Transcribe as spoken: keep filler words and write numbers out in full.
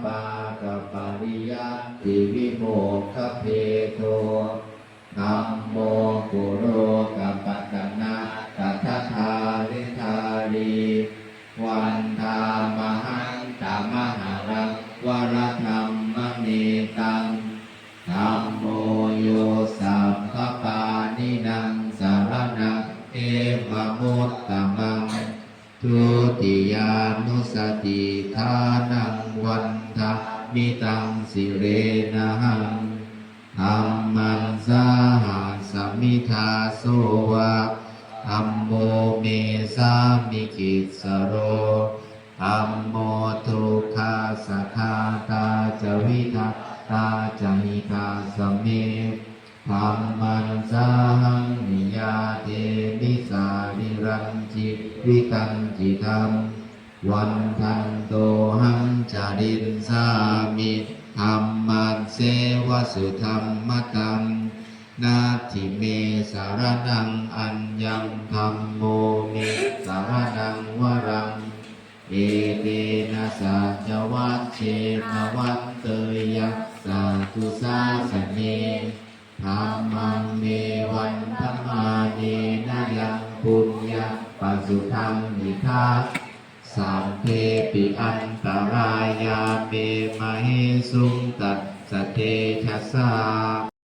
pākapariyattivimokkhabhedo, dhammo kulokapatanā tadadhāridhārī, vandāmahaṃ tamaharaṃ varadhammametaṃ. Dhammo yo sabbapāṇīnaṃ saraṇaṃ khemamuttamaṃ, dutiyānussatiṭṭhānaṃ vandāmi taṃ sirenahaṃ. Dhammassāhasmi dāso va, dhammo me sāmikissaro. Dhammo dukkhassa ghātā ca vidhātā ca hitassa me. Dhammassāhaṃ niyyādemi sarīrañjīvitañcidaṃ, vandantohaṃ carissāmi dhammasseva sudhammataṃ. Natthi me saraṇaṃ aññaṃ, dhammo me saraṇaṃ varaṃ, etena saccavajjena vaḍḍheyyaṃ satthu sāsane. Dhammaṃ me vandamānena yaṃ puññaṃ pasutaṃ idha, sabbepi antarāyā me māhesuṃ tassa tejasā.